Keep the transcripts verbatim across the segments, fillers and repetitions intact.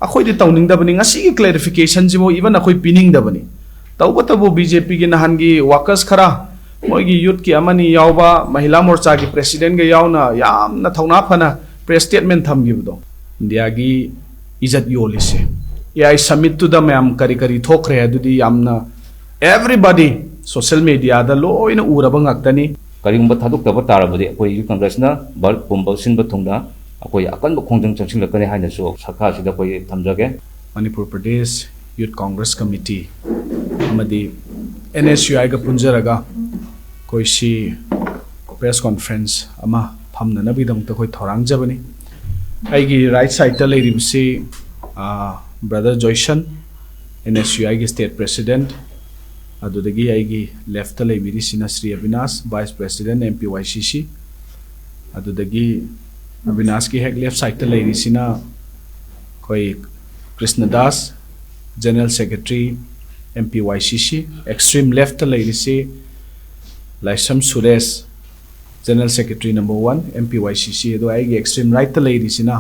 ꯑꯩꯈꯣꯏꯗꯤ ꯇꯧꯅꯤꯡꯗꯕꯅꯤ꯫ ꯉꯁꯤꯒꯤ clarification ꯁꯤꯐꯥꯎ even ꯑꯩꯈꯣꯏ ꯄꯤꯅꯤꯡꯗꯕꯅꯤ꯫ ꯇꯧꯕꯇꯕꯨ BJP ꯒꯤ ꯅꯍꯥꯟꯒꯤ workers ꯈꯔ, ꯃꯣꯏꯒꯤ youth ꯀꯤ ꯑꯃꯅꯤ ꯌꯥꯎꯕ, ꯃꯍꯤꯂꯥ ꯃꯣꯔꯆꯥꯒꯤ president ꯒ ꯌꯥꯎꯅ ꯌꯥꯝꯅ ꯊꯧꯅꯥ ꯐꯅ press statement ꯊꯝꯈꯤꯕꯗꯣ, ꯏꯟꯗꯤꯌꯥꯒꯤ ꯏꯖꯠ ꯌꯣꯜꯂꯤꯁꯦ꯫ AI summit ꯇꯨꯗ ꯃꯌꯥꯝ ꯀꯔꯤ ꯀꯔꯤ ꯊꯣꯛꯈ꯭ꯔꯦ ꯑꯗꯨꯗꯤ ꯌꯥꯝꯅ everybody social media ꯗ ꯂꯣꯏꯅ ꯎꯔꯕ ꯉꯥꯛꯇꯅꯤ꯫ ꯀꯔꯤꯒꯨꯝꯕ ꯊꯥꯗꯣꯛꯇꯕ ꯇꯥꯔꯕꯗꯤ ꯑꯩꯈꯣꯏ ꯌꯨꯠ ꯀꯪꯒ꯭ꯔꯦꯁꯅ ꯚꯥꯔꯠ ꯄꯨꯝꯕ ꯁꯤꯟꯕ ꯊꯨꯡꯅ ꯑꯩꯈꯣꯏ ꯑꯀꯟꯕ ꯈꯣꯡꯖꯪ ꯆꯪꯁꯤꯜꯂꯛꯀꯅꯤ ꯍꯥꯏꯅꯁꯨ ꯁꯔꯀꯥꯔꯁꯤꯗ ꯑꯩꯈꯣꯏ ꯊꯝꯖꯒꯦ꯫ ꯃꯅꯤꯄꯨꯔ ꯄ꯭ꯔꯗꯦꯁ ꯌꯨꯠ ꯀꯪꯒ꯭ꯔꯦꯁ ꯀꯃꯤꯇꯤ ꯑꯃꯗꯤ NSUI ꯒ ꯄꯨꯟꯖꯔꯒ ꯑꯩꯈꯣꯏ ꯁꯤ press conference ꯑꯃ ꯐꯝꯅꯅꯕꯒꯤꯗꯃꯛꯇ ꯑꯩꯈꯣꯏ ꯊꯧꯔꯥꯡꯖꯕꯅꯤ꯫ ꯑꯩꯒꯤ right side ꯇ ꯂꯩꯔꯤꯕꯁꯤ brother ꯖꯣꯏꯁꯟ, NSUI ꯒꯤ state president, ꯑꯗꯨꯗꯒꯤ ꯑꯩꯒꯤ left ꯇ ꯂꯩꯕꯤꯔꯤꯁꯤꯅ Shri Abinash, vice president MPYCC, ꯑꯗꯨꯗꯒꯤ ꯑꯕꯤꯅꯥꯁꯀꯤ ꯍꯦꯛ left side ꯇ ꯂꯩꯔꯤꯁꯤꯅ ꯑꯩꯈꯣꯏ Krishnadas, general secretary MPYCC꯫ Extreme left ꯇ ꯂꯩꯔꯤꯁꯤ ꯂꯥꯏꯁ꯭ꯔꯝ Suresh, general secretary number one MPYCC꯫ ꯑꯗꯨꯒ ꯑꯩꯒꯤ extreme right ꯇ ꯂꯩꯔꯤꯁꯤꯅ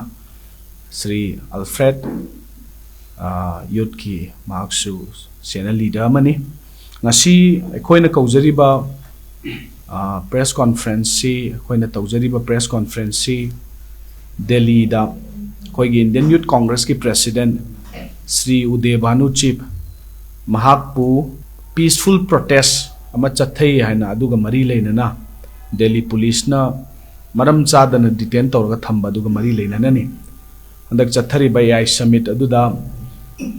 ꯁ꯭ꯔꯤ ꯑꯜꯐ꯭ꯔꯦꯗ, ꯌꯨꯠꯀꯤ ꯃꯍꯥꯛꯁꯨ senior leader ꯑꯃꯅꯤ꯫ ꯉꯁꯤ ꯑꯩꯈꯣꯏꯅ ꯀꯧꯖꯔꯤꯕ press conference ꯁꯤ, ꯑꯩꯈꯣꯏꯅ ꯇꯧꯖꯔꯤꯕ press conference ꯁꯤ ꯗꯦꯜꯂꯤꯗ ꯑꯩꯈꯣꯏꯒꯤ Indian Youth Congress ꯀꯤ president ꯁ꯭ꯔꯤ ꯎꯗꯦ ꯚꯥꯅꯨ ꯆꯤꯞ, ꯃꯍꯥꯛꯄꯨ peaceful protest ꯑꯃ ꯆꯠꯊꯩ ꯍꯥꯏꯅ ꯑꯗꯨꯒ ꯃꯔꯤ ꯂꯩꯅꯅ ꯗꯦꯜꯂꯤ ꯄꯨꯂꯤꯁꯅ ꯃꯔꯝ ꯆꯥꯗꯅ detain ꯇꯧꯔꯒ ꯊꯝꯕ ꯑꯗꯨꯒ ꯃꯔꯤ ꯂꯩꯅꯅꯅꯤ꯫ ꯍꯟꯗꯛ ꯆꯠꯊꯔꯤꯕ AI summit ꯑꯗꯨꯗ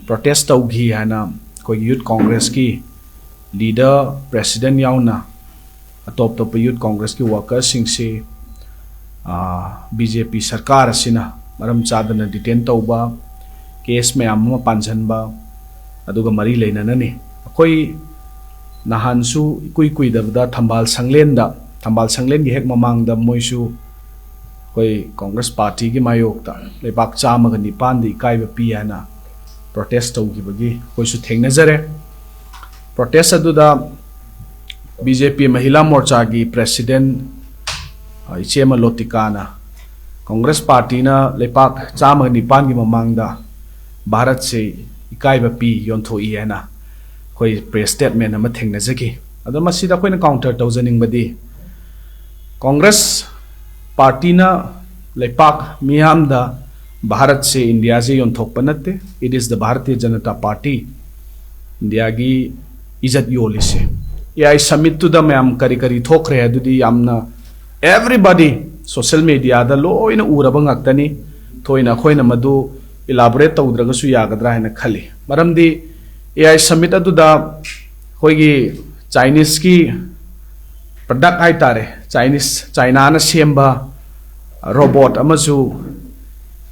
protest ꯇꯧꯈꯤ ꯍꯥꯏꯅ ꯑꯩꯈꯣꯏꯒꯤ ꯌꯨꯠ ꯀꯪꯒ꯭ꯔꯦꯁꯀꯤ leader, president ꯌꯥꯎꯅ ꯑꯇꯣꯞ ꯑꯇꯣꯞꯄ ꯌꯨꯠ ꯀꯪꯒ꯭ꯔꯦꯁꯀꯤ workers ꯁꯤꯡꯁꯤ BJP ꯁꯔꯀꯥꯔ ꯑꯁꯤꯅ ꯃꯔꯝ ꯆꯥꯗꯅ detain ꯇꯧꯕ, case ꯃꯌꯥꯝ ꯑꯃ ꯄꯥꯟꯁꯤꯟꯕ ꯑꯗꯨꯒ ꯃꯔꯤ ꯂꯩꯅꯅꯅꯤ꯫ ꯑꯩꯈꯣꯏ ꯅꯍꯥꯟꯁꯨ ꯏꯀꯨꯏ ꯀꯨꯏꯗꯕꯗ ꯊꯝꯕꯥꯜ ꯁꯪꯂꯦꯟꯗ, ꯊꯝꯕꯥꯜ ꯁꯪꯂꯦꯟꯒꯤ ꯍꯦꯛ ꯃꯃꯥꯡꯗ ꯃꯣꯏꯁꯨ ꯑꯩꯈꯣꯏ ꯀꯪꯒ꯭ꯔꯦꯁ ꯄꯥꯔꯇꯤꯒꯤ ꯃꯥꯌꯣꯛꯇ ꯂꯩꯕꯥꯛ ꯆꯥꯝꯃꯒ ꯅꯤꯄꯥꯟꯗ ꯏꯀꯥꯏꯕ ꯄꯤ ꯍꯥꯏꯅ protest ꯇꯧꯈꯤꯕꯒꯤ ꯑꯩꯈꯣꯏꯁꯨ ꯊꯦꯡꯅꯖꯔꯦ꯫ Protest ꯑꯗꯨꯗ BJP ꯃꯍꯤꯂꯥ ꯃꯣꯔꯆꯥꯒꯤ president, ꯑ, ꯏꯆꯦꯃ ꯂꯣꯇꯤꯀꯥꯅ ꯀꯪꯒ꯭ꯔꯦꯁ ꯄꯥꯔꯇꯤꯅ ꯂꯩꯄꯥꯛ ꯆꯥꯝꯃꯒ ꯅꯤꯄꯥꯟꯒꯤ ꯃꯃꯥꯡꯗ ꯚꯥꯔꯠꯁꯦ ꯏꯀꯥꯏꯕ ꯄꯤ, ꯌꯣꯟꯊꯣꯛꯏ ꯍꯥꯏꯅ ꯑꯩꯈꯣꯏ ꯄ꯭ꯔꯦꯁ ꯁ꯭ꯇꯦꯠꯃꯦꯟ ꯑꯃ ꯊꯦꯡꯅꯖꯈꯤ꯫ ꯑꯗꯣ ꯃꯁꯤꯗ ꯑꯩꯈꯣꯏꯅ ꯀꯥꯎꯟꯇꯔ ꯇꯧꯖꯅꯤꯡꯕꯗꯤ, ꯀꯣꯡꯒ꯭ꯔꯦꯁ ꯄꯥꯔꯇꯤꯅ ꯂꯩꯄꯥꯛ ꯃꯤꯌꯥꯝꯗ ꯚꯥꯔꯠꯁꯦ, ꯏꯟꯗꯤꯌꯥꯁꯦ ꯌꯣꯟꯊꯣꯛꯄ ꯅꯠꯇꯦ꯫ It is the Bharatiya Janata Party ꯏꯟꯗꯤꯌꯥꯒꯤ ꯏꯖꯠ ꯌꯣꯜꯂꯤꯁꯦ꯫ ꯑꯦ ꯑꯥꯏ ꯁꯃꯤꯠꯇꯨꯗ ꯃꯌꯥꯝ ꯀꯔꯤ ꯀꯔꯤ ꯊꯣꯛꯈ꯭ꯔꯦ ꯑꯗꯨꯗꯤ ꯌꯥꯝꯅ everybody social mediaꯗ ꯂꯣꯏꯅ ꯎꯔꯕ ꯉꯥꯛꯇꯅꯤ꯫ ꯊꯣꯏꯅ ꯑꯩꯈꯣꯏꯅ ꯃꯗꯨ ꯏꯂꯥꯕꯣꯔꯦꯠ ꯇꯧꯗ꯭ꯔꯒꯁꯨ ꯌꯥꯒꯗ꯭ꯔꯥ ꯍꯥꯏꯅ ꯈꯜꯂꯤ꯫ ꯃꯔꯝꯗꯤ ꯑꯦ ꯑꯥꯏ ꯁꯃꯤꯠ ꯑꯗꯨꯗ ꯑꯩꯈꯣꯏꯒꯤ ꯆꯥꯏꯅꯤꯁꯀꯤ ꯄ꯭ꯔꯗꯛ ꯍꯥꯏꯇꯥꯔꯦ, ꯆꯥꯏꯅꯤꯁ, ꯆꯥꯏꯅꯥꯅ ꯁꯦꯝꯕ ꯔꯣꯕꯣꯠ ꯑꯃꯁꯨ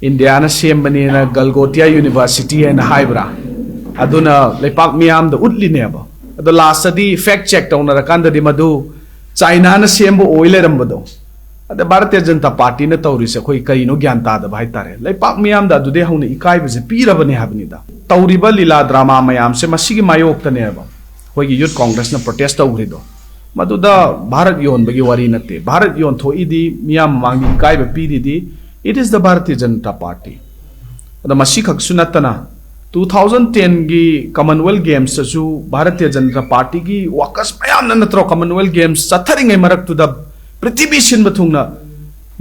ꯏꯟꯗꯤꯌꯥꯅ ꯁꯦꯝꯕꯅꯦꯅ ꯒꯜꯒꯣꯇꯤꯌꯥ ꯌꯨꯅꯤꯚꯔꯁꯤꯇꯤ ꯍꯥꯏꯅ ꯍꯥꯏꯕ꯭ꯔꯥ, ꯑꯗꯨꯅ ꯂꯩꯄꯥꯛ ꯃꯤꯌꯥꯝꯗ ꯎꯠꯂꯤꯅꯦꯕ꯫ ꯑꯗꯣ ꯂꯥꯁꯇꯗꯤ ꯐꯦꯛ ꯆꯦꯛ ꯇꯧꯅꯔꯀꯥꯟꯗꯗꯤ ꯃꯗꯨ ꯆꯥꯏꯅꯥꯅ ꯁꯦꯝꯕ ꯑꯣꯏ ꯂꯩꯔꯝꯕꯗꯣ꯫ ꯑꯗ ꯚꯥꯔꯇꯤꯌ ꯖꯅꯇꯥ ꯄꯥꯔꯇꯤꯅ ꯇꯧꯔꯤꯁꯦ ꯑꯩꯈꯣꯏ ꯀꯔꯤꯅꯣ ꯒ꯭ꯌꯥꯟ ꯇꯥꯗꯕ ꯍꯥꯏꯇꯥꯔꯦ꯫ ꯂꯩꯄꯥꯛ ꯃꯤꯌꯥꯝꯗ ꯑꯗꯨꯗꯩ ꯍꯧꯅ ꯏꯀꯥꯏꯕꯁꯦ ꯄꯤꯔꯕꯅꯦ ꯍꯥꯏꯕꯅꯤꯗ꯫ ꯇꯧꯔꯤꯕ ꯂꯤꯂꯥ ꯗ꯭ꯔꯃꯥ ꯃꯌꯥꯝꯁꯦ ꯃꯁꯤꯒꯤ ꯃꯥꯌꯣꯛꯇꯅꯦꯕ ꯑꯩꯈꯣꯏꯒꯤ ꯌꯨꯠ ꯀꯣꯡꯒ꯭ꯔꯦꯁꯅ ꯄ꯭ꯔꯣꯇꯦꯁ ꯇꯧꯈ꯭ꯔꯤꯗꯣ꯫ ꯃꯗꯨꯗ ꯚꯥꯔꯠ ꯌꯣꯟꯕꯒꯤ ꯋꯥꯔꯤ ꯅꯠꯇꯦ꯫ ꯚꯥꯔꯠ ꯌꯣꯟꯊꯣꯛꯏꯗꯤ ꯃꯤꯌꯥꯝ ꯃꯃꯥꯡꯗ ꯏꯀꯥꯏꯕ ꯄꯤꯔꯤꯗꯤ it is the Bharatiya Janata Party꯫ ꯑꯗ ꯃꯁꯤꯈꯛꯁꯨ ꯅꯠꯇꯅ two thousand ten ꯒꯤ Commonwealth Games ꯇꯁꯨ ꯚꯥꯔꯇꯤꯌ ꯖꯅꯇꯥ ꯄꯥꯔꯇꯤꯒꯤ ꯋꯥꯔꯀꯔꯁ ꯃꯌꯥꯝꯅ ꯅꯠꯇ꯭ꯔꯣ Commonwealth Games ꯆꯠꯊꯔꯤꯉꯩ ꯃꯔꯛꯇꯨꯗ ꯄ꯭ꯔꯤꯊꯤꯕꯤ ꯁꯤꯟꯕ ꯊꯨꯡꯅ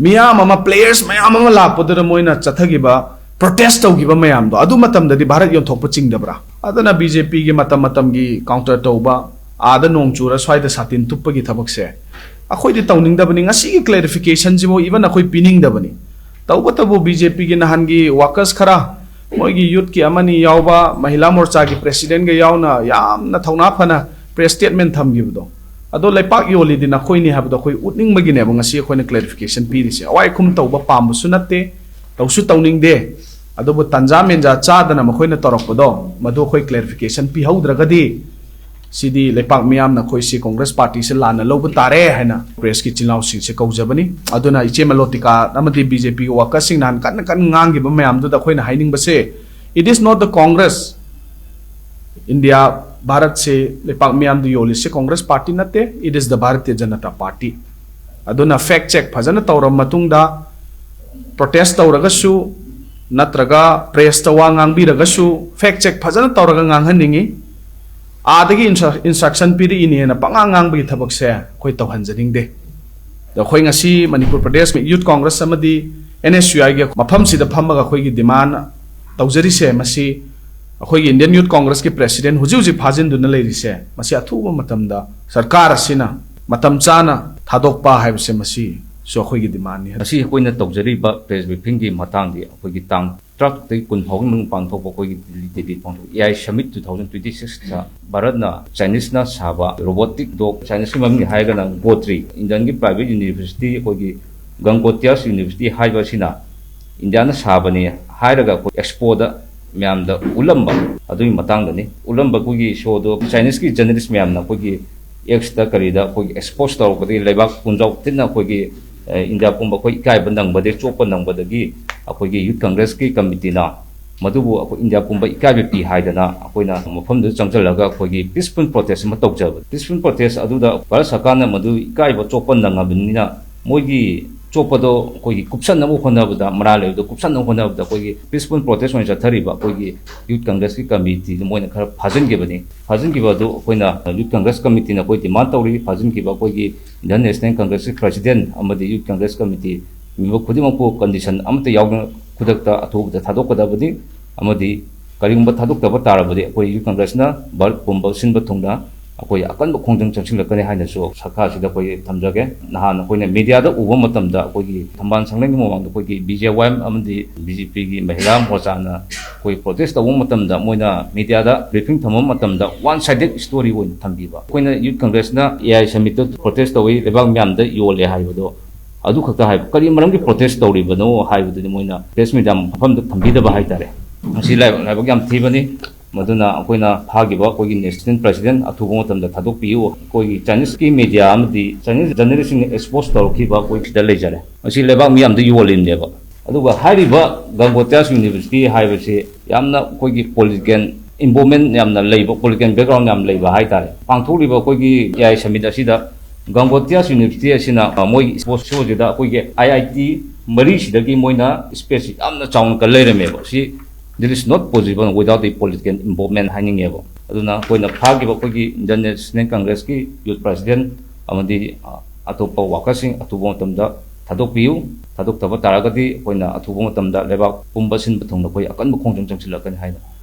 ꯃꯤꯌꯥꯝ ꯑꯃ, players ꯃꯌꯥꯝ ꯑꯃ ꯂꯥꯛꯄꯗꯨꯗ ꯃꯣꯏꯅ ꯆꯠꯊꯈꯤꯕ, ꯄ꯭ꯔꯣꯇꯦꯁ ꯇꯧꯈꯤꯕ ꯃꯌꯥꯝꯗꯣ, ꯑꯗꯨ ꯃꯇꯝꯗꯗꯤ ꯚꯥꯔꯠ ꯌꯣꯟꯊꯣꯛꯄ ꯆꯤꯡꯗꯕ꯭ꯔꯥ? ꯑꯗꯨꯅ ꯕꯤ ꯖꯦ ꯄꯤꯒꯤ ꯃꯇꯝ ꯃꯇꯝꯒꯤ ꯀꯥꯎꯟꯇꯔ ꯇꯧꯕ, ꯑꯥꯗ ꯅꯣꯡ ꯆꯨꯔ ꯁ꯭ꯋꯥꯏꯗ ꯁꯥꯇꯤꯟ ꯇꯨꯞꯄꯒꯤ ꯊꯕꯛꯁꯦ ꯑꯩꯈꯣꯏꯗꯤ ꯇꯧꯅꯤꯡꯗꯕꯅꯤ꯫ ꯉꯁꯤꯒꯤ ꯀ꯭ꯂꯦꯔꯤꯐꯤꯀꯦꯁꯟꯁꯤꯐꯥꯎ even ꯑꯩꯈꯣꯏ ꯄꯤꯅꯤꯡꯗꯕꯅꯤ꯫ ꯇꯧꯕꯇꯕꯨ ꯕꯤ ꯖꯦ ꯄꯤꯒꯤ ꯅꯍꯥꯟꯒꯤ ꯋꯥꯔꯀꯔꯁ ꯈꯔ, ꯃꯣꯏꯒꯤ ꯌꯨꯠꯀꯤ ꯑꯃꯅꯤ ꯌꯥꯎꯕ, ꯃꯍꯤꯂꯥ ꯃꯣꯔꯆꯥꯒꯤ ꯄ꯭ꯔꯦꯁꯤꯗꯦꯟꯒ ꯌꯥꯎꯅ ꯌꯥꯝꯅ ꯊꯧꯅꯥ ꯐꯅ ꯄ꯭ꯔꯦꯁ ꯁ꯭ꯇꯦꯠꯃꯦꯟ ꯊꯝꯈꯤꯕꯗꯣ, ꯑꯗꯣ ꯂꯩꯄꯥꯛ ꯌꯣꯜꯂꯤꯗꯤ ꯅꯈꯣꯏꯅꯤ ꯍꯥꯏꯕꯗꯣ ꯑꯩꯈꯣꯏ ꯎꯠꯅꯤꯡꯕꯒꯤꯅꯦꯕ ꯉꯁꯤ ꯑꯩꯈꯣꯏꯅ ꯀ꯭ꯂꯦꯔꯤꯐꯤꯀꯦꯁꯟ ꯄꯤꯔꯤꯁꯦ꯫ ꯑꯋꯥꯏ ꯑꯈꯨꯝ ꯇꯧꯕ ꯄꯥꯝꯕꯁꯨ ꯅꯠꯇꯦ, ꯇꯧꯁꯨ ꯇꯧꯅꯤꯡꯗꯦ꯫ ꯑꯗꯨꯕꯨ ꯇꯟꯖꯥ ꯃꯦꯟꯖꯥ ꯆꯥꯗꯅ ꯃꯈꯣꯏꯅ ꯇꯧꯔꯛꯄꯗꯣ, ꯃꯗꯨ ꯑꯩꯈꯣꯏ ꯀ꯭ꯂꯦꯔꯤꯐꯤꯀꯦꯁꯟ ꯄꯤꯍꯧꯗ꯭ꯔꯒꯗꯤ ꯁꯤꯗꯤ ꯂꯩꯄꯥꯛ ꯃꯤꯌꯥꯝꯅ ꯑꯩꯈꯣꯏꯁꯤ ꯀꯣꯡꯒ꯭ꯔꯦꯁ ꯄꯥꯔꯇꯤꯁꯦ ꯂꯥꯟꯅ ꯂꯧꯕ ꯇꯥꯔꯦ ꯍꯥꯏꯅ ꯄ꯭ꯔꯦꯁꯀꯤ ꯏꯆꯤꯜ ꯏꯅꯥꯎꯁꯤꯡꯁꯦ ꯀꯧꯖꯕꯅꯤ꯫ ꯑꯗꯨꯅ ꯏꯆꯦ ꯃꯦꯂꯣꯇꯤꯀꯥ ꯑꯃꯗꯤ ꯕꯤ ꯖꯦ ꯄꯤꯒꯤ ꯋꯥꯔꯀꯔꯁꯤꯡ ꯅꯍꯥꯟ ꯀꯟꯅ ꯀꯟꯅ ꯉꯥꯡꯈꯤꯕ ꯃꯌꯥꯝꯗꯨꯗ ꯑꯩꯈꯣꯏꯅ ꯍꯥꯏꯅꯤꯡꯕꯁꯦ, it is not the Congress꯫ India, ꯚꯥꯔꯠꯁꯦ ꯂꯩꯄꯥꯛ ꯃꯤꯌꯥꯝꯗ ꯌꯣꯜꯂꯤꯁꯦ ꯀꯣꯡꯒ꯭ꯔꯦꯁ ꯄꯥꯔꯇꯤ ꯅꯠꯇꯦ, it is the Bharatiya Janata Party꯫ ꯑꯗꯨꯅ ꯐꯦꯛ ꯆꯦꯛ ꯐꯖꯅ ꯇꯧꯔꯕ ꯃꯇꯨꯡꯗ, ꯄ꯭ꯔꯣꯇꯦꯁ ꯇꯧꯔꯒꯁꯨ, ꯅꯠꯇ꯭ꯔꯒ press ꯇ ꯋꯥ ꯉꯥꯡꯕꯤꯔꯒꯁꯨ fact check ꯐꯖꯅ ꯇꯧꯔꯒ ꯉꯥꯡꯍꯟꯅꯤꯡꯉꯤ꯫ ꯑꯥꯗꯒꯤ instru-, instruction ꯄꯤꯔꯛꯏꯅꯦꯅ ꯄꯉꯥꯡ ꯉꯥꯡꯕꯒꯤ ꯊꯕꯛꯁꯦ ꯑꯩꯈꯣꯏ ꯇꯧꯍꯟꯖꯅꯤꯡꯗꯦ꯫ ꯑꯗꯣ ꯑꯩꯈꯣꯏ ꯉꯁꯤ ꯃꯅꯤꯄꯨꯔ ꯄ꯭ꯔꯗꯦꯁ ꯌꯨꯠ ꯀꯣꯡꯒ꯭ꯔꯦꯁ ꯑꯃꯗꯤ ꯑꯦꯟ ꯑꯦꯁ ꯌꯨ ꯑꯥꯏꯒꯤ ꯃꯐꯝꯁꯤꯗ ꯐꯝꯃꯒ ꯑꯩꯈꯣꯏꯒꯤ demand ꯇꯧꯖꯔꯤꯁꯦ, ꯃꯁꯤ ꯑꯩꯈꯣꯏꯒꯤ Indian Youth Congress ꯀꯤ president ꯍꯧꯖꯤꯛ ꯍꯧꯖꯤꯛ ꯐꯥꯖꯤꯟꯗꯨꯅ ꯂꯩꯔꯤꯁꯦ, ꯃꯁꯤ ꯑꯊꯨꯕ ꯃꯇꯝꯗ ꯁꯔꯀꯥꯔ ꯑꯁꯤꯅ ꯃꯇꯝ ꯆꯥꯅ ꯊꯥꯗꯣꯛꯄ ꯍꯥꯏꯕꯁꯦ ꯃꯁꯤꯁꯨ ꯑꯩꯈꯣꯏꯒꯤ demand ꯅꯤ꯫ ꯉꯁꯤ ꯑꯩꯈꯣꯏꯅ ꯇꯧꯖꯔꯤꯕ press briefing ꯒꯤ ꯃꯇꯥꯡꯗꯤ ꯑꯩꯈꯣꯏꯒꯤ ꯇꯥꯡ ꯇꯔꯥꯇꯔꯨꯛꯇꯒꯤ ꯀꯨꯟ ꯐꯥꯎꯒꯤ ꯃꯅꯨꯡ ꯄꯥꯡꯊꯣꯛꯄ ꯑꯩꯈꯣꯏꯒꯤ ꯗꯤꯜꯂꯤ, ꯗꯤꯜꯂꯤ ꯄꯥꯡꯊꯣꯛꯄ A I Summit two thousand twenty six ꯇ ꯚꯥꯔꯠꯅ ꯆꯥꯏꯅꯤꯁꯅ ꯁꯥꯕ robotic dog, ꯆꯥꯏꯅꯤꯁꯀꯤ ꯃꯃꯤꯡ ꯍꯥꯏꯔꯒꯅ ꯒꯣꯇ꯭ꯔꯤ, Indian ꯒꯤ private university ꯑꯩꯈꯣꯏꯒꯤ Gangotias University ꯍꯥꯏꯕ ꯑꯁꯤꯅ ꯏꯟꯗꯤꯌꯥꯅ ꯁꯥꯕꯅꯤ ꯍꯥꯏꯔꯒ ꯑꯩꯈꯣꯏ expo ꯗ ꯃꯌꯥꯝꯗ ꯎꯠꯂꯝꯕ ꯑꯗꯨꯒꯤ ꯃꯇꯥꯡꯗꯅꯤ꯫ ꯎꯠꯂꯝꯕ ꯑꯩꯈꯣꯏꯒꯤ show ꯗꯣ ꯆꯥꯏꯅꯤꯁꯀꯤ journalist ꯃꯌꯥꯝꯅ ꯑꯩꯈꯣꯏꯒꯤ X ꯇ ꯀꯔꯤꯗ ꯑꯩꯈꯣꯏꯒꯤ expose ꯇꯧꯔꯛꯄꯗꯒꯤ ꯂꯩꯕꯥꯛ ꯄꯨꯝꯖꯥꯎ ꯊꯤꯟꯅ ꯑꯩꯈꯣꯏꯒꯤ, ꯑꯦ, ꯏꯟꯗꯤꯌꯥ ꯄꯨꯝꯕ ꯑꯩꯈꯣꯏ ꯏꯀꯥꯏꯕ ꯅꯪꯕꯗꯒꯤ, ꯆꯣꯞꯄ ꯅꯪꯕꯗꯒꯤ ꯑꯩꯈꯣꯏꯒꯤ Youth Congress ꯀꯤ committee ꯅ ꯃꯗꯨꯕꯨ ꯑꯩꯈꯣꯏ ꯏꯟꯗꯤꯌꯥ ꯄꯨꯝꯕ ꯏꯀꯥꯏꯕ ꯄꯤ ꯍꯥꯏꯗꯅ ꯑꯩꯈꯣꯏꯅ ꯃꯐꯝꯗꯨꯗ ꯆꯪꯁꯤꯜꯂꯒ ꯑꯩꯈꯣꯏꯒꯤ peaceful protest ꯑꯃ ꯇꯧꯖꯕ꯫ Peaceful protest ꯑꯗꯨꯗ ꯚꯥꯔꯠ ꯁꯔꯀꯥꯔꯅ ꯃꯗꯨ ꯏꯀꯥꯏꯕ ꯆꯣꯞꯄ ꯅꯪꯉꯕꯅꯤꯅ ꯃꯣꯏꯒꯤ ꯆꯣꯞꯄꯗꯣ ꯑꯩꯈꯣꯏꯒꯤ ꯀꯨꯞꯁꯟꯅꯕ ꯍꯣꯠꯅꯕꯗ, ꯃꯔꯥꯜ ꯂꯩꯕꯗꯣ ꯀꯨꯞꯁꯟꯅꯕ ꯍꯣꯠꯅꯕꯗ ꯑꯩꯈꯣꯏꯒꯤ peaceful protest ꯑꯣꯏꯅ ꯆꯠꯊꯔꯤꯕ ꯑꯩꯈꯣꯏꯒꯤ Youth Congress ꯀꯤ committee ꯗꯨ ꯃꯣꯏꯅ ꯈꯔ ꯐꯥꯖꯤꯟꯈꯤꯕꯅꯤ꯫ ꯐꯥꯖꯤꯟꯈꯤꯕ ꯑꯗꯨ ꯑꯩꯈꯣꯏꯅ Youth Congress committee ꯅ ꯑꯩꯈꯣꯏ demand ꯇꯧꯔꯤ꯫ ꯐꯥꯖꯤꯟꯈꯤꯕ ꯑꯩꯈꯣꯏꯒꯤ Indian National Congress ꯀꯤ president ꯑꯃꯗꯤ Youth Congress committee member ꯈꯨꯗꯤꯡꯃꯛꯄꯨ condition ꯑꯃꯠꯇ ꯌꯥꯎꯗꯅ ꯈꯨꯗꯛꯇ ꯑꯊꯨꯕꯗ ꯊꯥꯗꯣꯛꯀꯗꯕꯅꯤ꯫ ꯑꯃꯗꯤ ꯀꯔꯤꯒꯨꯝꯕ ꯊꯥꯗꯣꯛꯇꯕ ꯇꯥꯔꯕꯗꯤ ꯑꯩꯈꯣꯏ Youth Congress ꯅ ꯚꯥꯔꯠ ꯄꯨꯝꯕ ꯁꯤꯟꯕ ꯊꯨꯡꯅ ꯑꯩꯈꯣꯏ ꯑꯀꯟꯕ ꯈꯣꯡꯖꯪ ꯆꯪꯁꯤꯜꯂꯛꯀꯅꯤ ꯍꯥꯏꯅꯁꯨ ꯁꯔꯀꯥꯔꯁꯤꯗ ꯑꯩꯈꯣꯏ ꯊꯝꯖꯒꯦ꯫ ꯅꯍꯥꯟ ꯑꯩꯈꯣꯏꯅ media ꯗ ꯎꯕ ꯃꯇꯝꯗ ꯑꯩꯈꯣꯏꯒꯤ ꯊꯝꯕꯥꯜ ꯁꯪꯂꯦꯟꯒꯤ ꯃꯃꯥꯡꯗ ꯑꯩꯈꯣꯏꯒꯤ B J Y M ꯑꯃꯗꯤ B J P ꯒꯤ ꯃꯍꯤꯂꯥ ꯃꯣꯔꯆꯥꯅ ꯑꯩꯈꯣꯏ protest ꯇꯧꯕ ꯃꯇꯝꯗ ꯃꯣꯏꯅ media ꯗ briefing ꯊꯝꯕ ꯃꯇꯝꯗ one sided story ꯑꯣꯏꯅ ꯊꯝꯕꯤꯕ꯫ ꯑꯩꯈꯣꯏꯅ Youth Congress ꯅ A I Summit ꯇ protest ꯇꯧꯏ, ꯂꯩꯕꯥꯛ ꯃꯌꯥꯝꯗ ꯌꯣꯜꯂꯦ ꯍꯥꯏꯕꯗꯣ ꯑꯗꯨ ꯈꯛꯇ ꯍꯥꯏꯕ꯫ ꯀꯔꯤ ꯃꯔꯝꯒꯤ protest ꯇꯧꯔꯤꯕꯅꯣ ꯍꯥꯏꯕꯗꯨꯗꯤ ꯃꯣꯏꯅ press media ꯃꯐꯝꯗ ꯊꯝꯕꯤꯗꯕ ꯍꯥꯏꯇꯥꯔꯦ꯫ ꯃꯁꯤ ꯂꯥꯏꯕꯛ, ꯂꯥꯏꯕꯛ ꯌꯥꯝ ꯊꯤꯕꯅꯤ꯫ ꯃꯗꯨꯅ ꯑꯩꯈꯣꯏꯅ ꯐꯥꯈꯤꯕ ꯑꯩꯈꯣꯏꯒꯤ national president ꯑꯊꯨꯕ ꯃꯇꯝꯗ ꯊꯥꯗꯣꯛꯄꯤꯌꯨ꯫ ꯑꯩꯈꯣꯏꯒꯤ Chinese ꯀꯤ media ꯑꯃꯗꯤ Chinese journalist ꯁꯤꯡꯅ expose ꯇꯧꯔꯛꯈꯤꯕ ꯑꯩꯈꯣꯏ ꯁꯤꯗ ꯂꯩꯖꯔꯦ꯫ ꯃꯁꯤ ꯂꯩꯕꯥꯛ ꯃꯤꯌꯥꯝꯗ ꯌꯣꯜꯂꯤꯕꯅꯦꯕ꯫ ꯑꯗꯨꯒ ꯍꯥꯏꯔꯤꯕ Gangotias University ꯍꯥꯏꯕꯁꯤ ꯌꯥꯝꯅ ꯑꯩꯈꯣꯏꯒꯤ political involvement ꯌꯥꯝꯅ ꯂꯩꯕ, political background ꯌꯥꯝ ꯂꯩꯕ ꯍꯥꯏꯇꯥꯔꯦ꯫ ꯄꯥꯡꯊꯣꯛꯂꯤꯕ ꯑꯩꯈꯣꯏꯒꯤ A I Summit ꯑꯁꯤꯗ Gangotias University ꯑꯁꯤꯅ, ꯑ, ꯃꯣꯏꯒꯤ expose show ꯁꯤꯗ ꯑꯩꯈꯣꯏꯒꯤ I I T ꯃꯔꯤꯁꯤꯗꯒꯤ ꯃꯣꯏꯅ space ꯁꯤ ꯌꯥꯝꯅ ꯆꯥꯎꯅ ꯀꯜ ꯂꯩꯔꯝꯃꯦꯕ꯫ ꯁꯤ, this is not possible without the political involvement ꯍꯥꯏꯅꯤꯡꯉꯦꯕ꯫ ꯑꯗꯨꯅ ꯑꯩꯈꯣꯏꯅ ꯐꯥꯈꯤꯕ ꯑꯩꯈꯣꯏꯒꯤ Indian National Congress ꯀꯤ youth president ꯑꯃꯗꯤ, ꯑ, ꯑꯇꯣꯞꯄ worker ꯁꯤꯡ ꯑꯊꯨꯕ ꯃꯇꯝꯗ ꯊꯥꯗꯣꯛꯄꯤꯌꯨ꯫ ꯊꯥꯗꯣꯛꯇꯕ ꯇꯥꯔꯒꯗꯤ ꯑꯩꯈꯣꯏꯅ ꯑꯊꯨꯕ ꯃꯇꯝꯗ ꯂꯩꯕꯥꯛ ꯄꯨꯝꯕ ꯁꯤꯟꯕ ꯊꯨꯡꯅ ꯑꯩꯈꯣꯏ ꯑꯀꯟꯕ ꯈꯣꯡꯖꯪ ꯆꯪꯁꯤꯜꯂꯛꯀꯅꯤ ꯍꯥꯏꯅ